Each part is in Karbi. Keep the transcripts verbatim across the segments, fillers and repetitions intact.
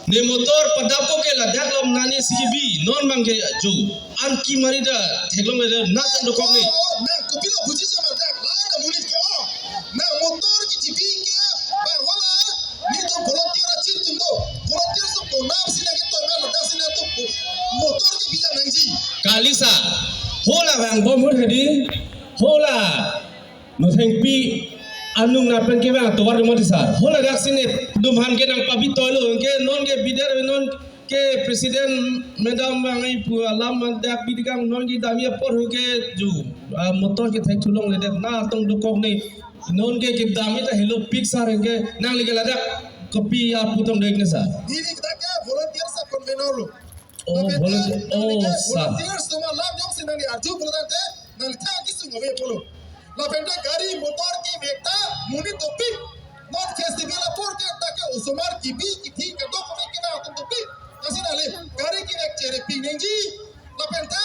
Ne motor padap ko ke ladak lo nani C B non bang ke jo. An ki mari ta theklongle nat an dokok ne. Oh, oh, nang kopilo buji jama dak la na monit ke, oh. Nang motor ke G B ke ba wala ni to volunteer achir tum to. Volunteer so konam si nang ke to ba ladak si nang to motor ke bijak nangji. Kali sir. Hola bang bom hur hedi. Hola. Nothengpi anung na pen ke bang tovar mo di sir. Hola dak sini dumhan ke nang pabi toilo ke non ke bider non ke president madam bang ai pu alam man dak bidikang non ke damji apor hu ke ju, ah, motor ke thek thulongle dak na tong dokok ne non ke ke damji ta helopik sir ke nangli ke ladak kopi apu tong dek ne sir. Diri kita ke volunteer sa convener lo. Oh, volunteer. Oh, sir. Volunteer semua lam jong si nangli arju pulo tangte nangli thang kisung ave pulo. Lapen ta gari motor kevek ta monit dopik. Non festival apor ke ta ke osomar kibi kithi kadokave ke nangtum dopik. Lasi nangli gari kevek chere pik nangji. Lapen ta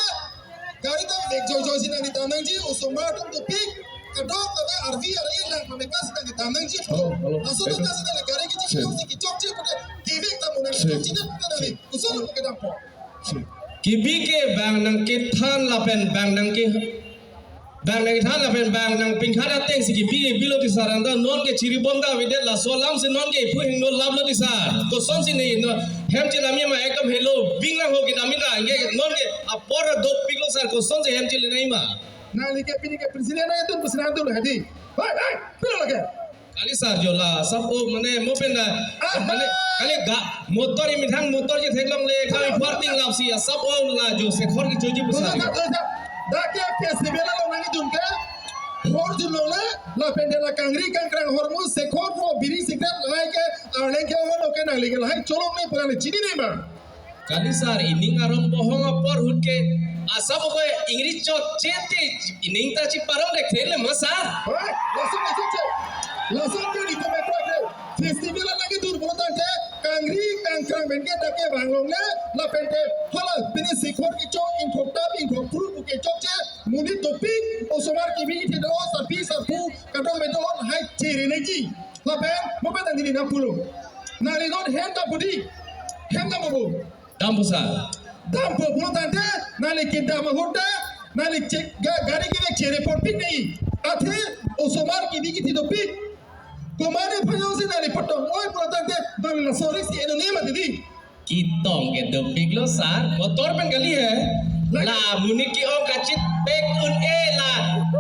gari ta vek joijoi si nangli dam nangji, osomar atum dopik. Kadokave arvi ari lang pameka si nangli dam nangji. Hello, hello. Laso ta si nangli gari kichok si kichokche pute kevek ta mo nangli chokche pute nangli. Usul kedampo. Kibi ke bang nangkethan lapen bang nangke, bang nangkethan lapen bang nangpingkhat ateng si kibi bilo di sir anta non ke chiribom ta avedet laso alam si non ke iphu hingno lap lo di sir. Kosonsi ne no hem chinami ma ekdom helo bing nang ho kinami ta nge non ke apor dopik lo sir kosonsi hem chinami ma. Nangli ke pini ke president na itu president tu hadi. Hai hai pira lagi. Kali sir jo la sab o mane mo pen da mane kali ga motor imithang motor je theklongle kami parting lap si asab o la jo sekhor ke choji pusar. Dak ke festival lo nangdun ke hor julongle lapen de la kangri kangkrang hormu sekhor po biri sikret lahai ke arleng ke hor lo ke nangli ke lahai cholongle pu nangli chinine ma. Kali sir, ining arong bohong apor ahut ke asap ko ingri chot chete ining ta chiparong dek thele ma sir. Hoi, lason lason che. Lason ke di kome kro kre. Festival nangdun pulo tangte kangri kangkrang pen ke dak ke vanglongle lapen ke hala pini sekhor kecho ingthok tap ingthok phru pu kechokche monit dopik osomar kibi the do sarpi sarpo kadokave do lahai chere nangji. Lapen mo pen nangli nangpulo. Nangli non hem ta budi. Hem ta mo bo. Dampo sir. Dampo pulo tangte nangli kedam ahut ta nangli chek ga gari kevek chere ponpik nangji. Athe osomar kibi kithi dopik. Komatne aphan jongsi nangli patong oi pulo tangte nangli laso risk si enone ma didi. Ketong ke dopik lo sir. Motor pen kali he. Lagi. La monit ke-ong kachit pek un-e la.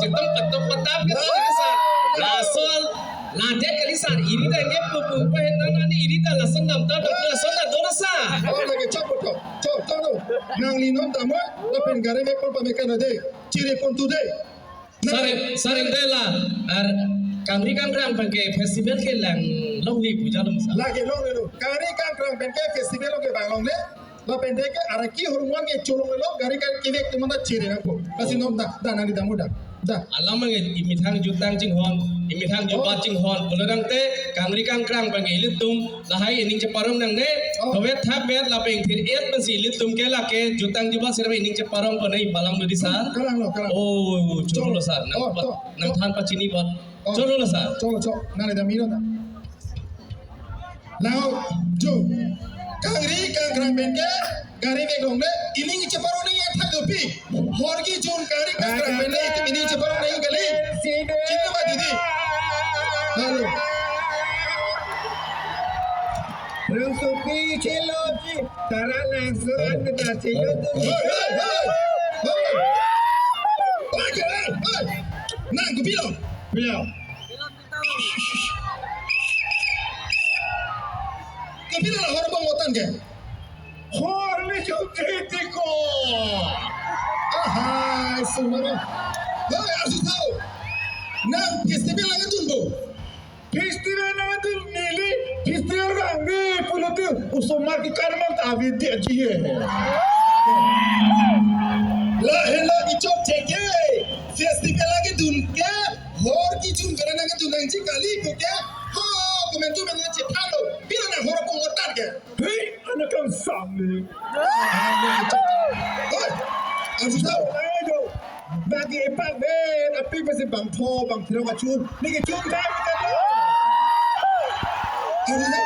Chetong patong patap ke sir. Laso ladak kali sir, iri ta nge pupung pa hen nang ani iri ta lason dam ta dok lason ta dona sir. Oh, lagi chop to. Chop to. Nangli non dampo lapen gari me pon pameka na de. Chere pontu de. Sir, sir, ente la ar kangri kangkrang pen ke festival ke lang longle puja dong sir. Lagi longle lo. Kangri kangkrang pen ke festival ke vanglongle. Lapen de ke araki hormon ke cholongle lo gari kan kevek teman ta chere nangpo. Lasi non da da nangli dampo da. Da. Alam nge imithang jutang chinghon, imithang jubat chinghon. Pulo tangte kangri kangkrang pen ke ilitum lahai ining cheparong nangne. Oh. Kove thak bet lapen thir et pensi ilitum ke lake jutang jubat sirve ining cheparong ponai balang dodi sir. Kalang lo, kalang. Oh, cholo sir. Nang oh, pat, to, nang to. Than pachini pat. Oh. Cholo sir. Cholo, cholo. Nangli damji lo ta. Lao, jo. Kangri kangkrang pen ke gari vek longle ining cheparong nangji athak dopik. Hor kejun kangri kangkrang pen le itum ining cheparong nangji kali. Chini ma didi. Halo. Rongsopi cheloji, tara langso an ta cheloji. Hoi, hoi, hoi, hoi. Hoi, hoi, hoi. Nang kopilo. Pilo. Kopilo la hor bang motan ke. Hor le chokche tiko. Ahai, sumara. Hoi, asu tau. Nang festival nangdun bo. Festival nangdun neli. Festival nangdun pulote osomar ke karman ta avi dia ji he. La hela kechokche ke. Festival nangdun ke. Hor kejun kara nangdun nangji kali puke. Ho, komentu men chethan lo. Pilo nang hor bang motan ke. Hei, anak kangsam ni. Hoi, asu tau. Ayo, bagi epak ben, api pasi bangpho, bangphirong achu. Neke chun kai, asu tau.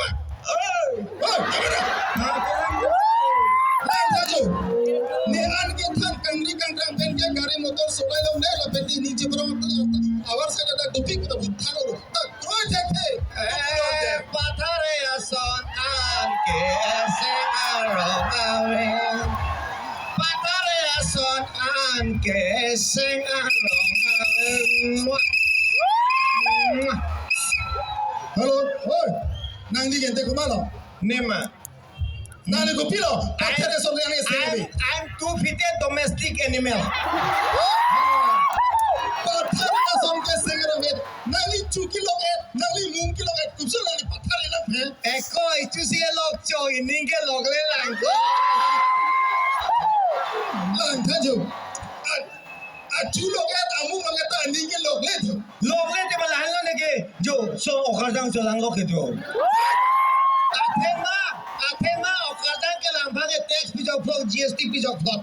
Hey, hey, hey, hey, ne an kethan kangri kangkrang pen ke gari motor solai longle lapen ke ning chebrong avar sa da dopik ta buthan lo. Ta kroi thekthe. Eh, pathare ason an keseng arong aven. Pathare ason an keseng arong aven. Hello, oi. Nangli gente komatlo? Nema. Nangli kopilo? Pathare ason an keseng. I'm, I'm too fitted domestic animal. Pathare Koi, chusi lok choi, ning ke lok le lang ko. Lang tha jo. A, achu lok et, amu lok et, ning ke lok le jo. Lok le te ba lang lo ne ke. Jo, so okardang so lang lo ke jo. Athema, athema okardang kelang abang ke tax pi jok phlok, G S T pi jok phlok.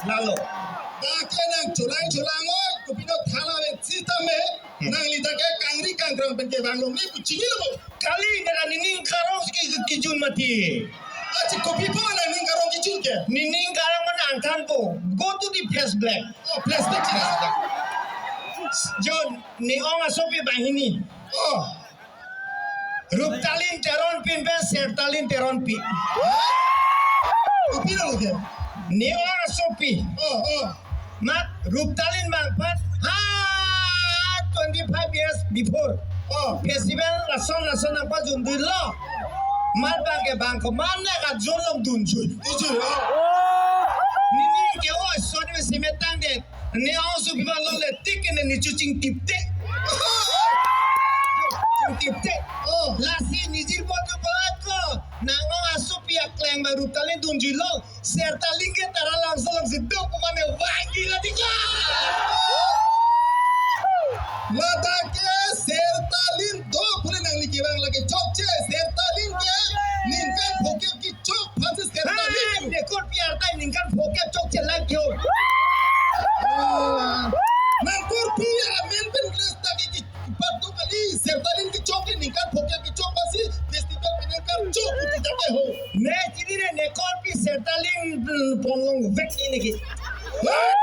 Lang lo. Ba ke nang chulang chulang oi, kopilo thala vet sitame. Nangli ta ke kangri kangkrang pen kevang longle pu chinilo. Kali, ne ra nening karong si ke, ke, kejun mati. Achi kopi po nangning karong kejun ke? Nening karong mana angthan po. Go to the flashback. Oh, flashback sila. John, ne-ong asopi banghini. Oh. Ruptalin Teronpi pen Sertalin Teronpi. Kopilo ke? Ne-ong asopi. Oh, oh. Mat Ruptalin bang aphan, ha, twenty-five years before. Oh. Festival lason lason nangpajun dunlo. Mat bang ke bang ko, mat ne kajun long dunjui. Dunjui, oh. Nening ke oi son me simetang de. Ne-ong asopi aphan longle tik ne nechu chingtip te. Chingtip te. Oh. Lasi nejir botu bola ko. Nang-ong asopi akleng ba Ruptalin dunjui lo. Sertalin ke tara langso langsi do pu mane vangji la dika. Lata ke Sertalin do pule nangli kevang lake chokche. Sertalin ke ningkan phokep kechok aphansi Sertalin. Hai, ne korpi arta ningkan phokep chokche lang kyo. Ah, nang korpi amen pen glass ta ke Pat do kali, Sertalin kechok ke ningkan phokep kechok aphansi festival penang karchok puti dake ho. Ne chini ne ne korpi Sertalin, mm, ponlong vek ne ne ke. Wah!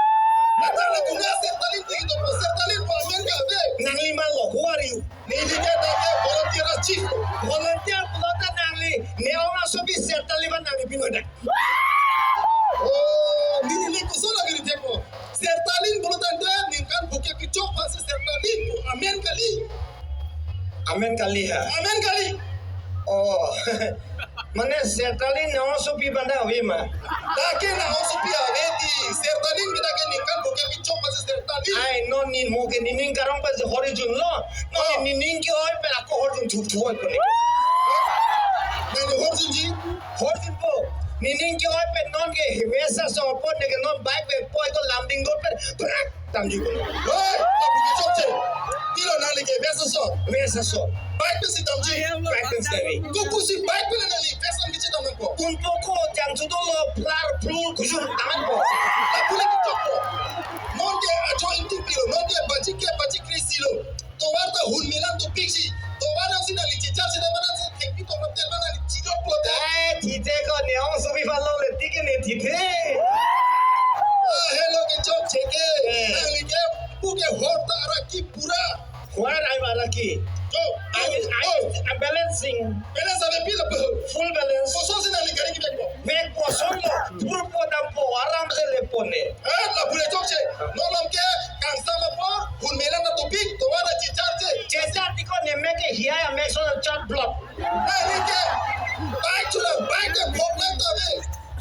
Nata na kuna Sertalin tinggi to Sertalin po amen ka ave. Nangli ma lo, who are you? Ne ini ke dake volunteer chief. Volunteer pulo ta nangli, ne-ong asopi Sertalin aphan nangli pinodak. Oh, neli koson lagi ri thekpo. Sertalin pulo tangte ningkan phokep kechok aphansi Sertalin pu amen kali. Amen kali ha? Amen kali. Oh. Mane Sertalin ne-ong asopi aphan ta ave ma? Dake ne-ong asopi ave ti. Sertalin bida ke ningkan phokep kechok aphansi Sertalin. Ai, non ne mo ke nening karong pen hor junlo. Non, oh, nening ke-oi pen ako hor jun thup thup oi pen. Nang hor junji? Hor junpo. Nening ke-oi pen non ke himesa so po ne ke non bike pen poi ko Lumding Road pen prak damji ko. Hoi, lapu kechokche. Pilo nangli ke vesa so? Vesa so. Bike pensi damji? Bike pensi damji. Kopusi bike pen nangli vesa nangji dam nangpo? Unpo ko jangthu dolo phlar phlur kujun dam nangpo. Lapu le kechokpo. Non ke ajo ingtung pilo, non ke baji ke baji kre-isi lo. Tovar ta hun melan dopik si. Tovar nangsi nangli chichar si mana si thengpi tong tel mana nangli chilok pulote. Ai, thithe ko ne-ong asopi aphan longle tik ne thithe. Ah, hello kechokche ke. Eh. Nangli ke pu ke hor ta araki pura. Where I'm araki? Jo, I, I, oh. I'm balancing. Balance ave pilo po? Full balance. Kosonsi nangli gari kevekpo? Vekpo, sonlo. Purpo dampo, aram se lepo ne. Eh, lapu le chokche. Non along ke kangsam apor, hun melan ta dopik, tovar ta chichar che. Chichar ti ko ne mek ke hiya ya mek so chot blot. Nangli ke bike chulang, bike ke problem ta ave.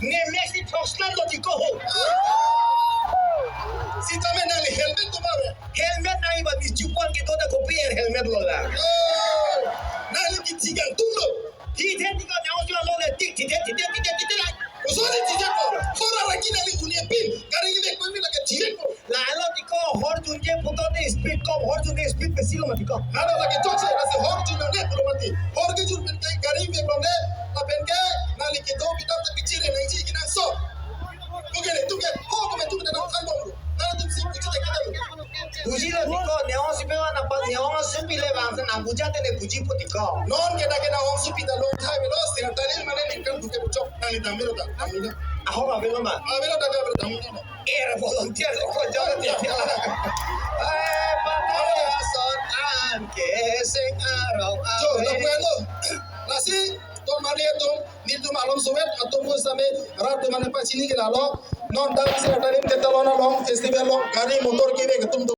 Ne mek si thokslot lo ti ko ho. Sitame nangli helmet do ma ave? Helmet nangji ba ne chupon kedo ta kopi er helmet lo la. Oh, nangli ke chigang tung lo. Thithe ti ko ne-ong asopi aphan longle tik thithe, thithe, thithe, thithe la. Koson ne thithe po? Hor araki nangli un-e pin. Gari kevek pin lake thithe po. La lo ti ko hor junje pulote speed kom, hor junje speed besi lo ma ti ko. Hana lake chokche, lasi hor jun ne pulo mati. Hor kejun pen ke gari vek longle, lapen ke nangli kedo bidam ta kechire nangji kenangsot. Tum ke ne, tum ke, ho tum ke, tum ke nang than bom lo. Nangtum si kuchi ta kita lo. Bujilo ti ko, ne-ong asopi aphan nangphan, ne-ong asopi le bang nang buja te ne bujipo ti ko. Non ke ta ke ne-ong asopi ta long thai avelo, Sertalin mane ningkan phokep kechok, nangli dam avelo ta, dam avelo. Ahok avelo ma? Avelo ta, avelo, dam avelo. Er volunteer lo ko jalo ti. Eh, patara son an ke sing arong. Jo, ave. Lapu lo. Lasi, to mane to, netum malom sovet, atum ko same, rat to mane pachini ke lalo. Non ta Sertalin ke talon along, festival along, gari motor kevek atum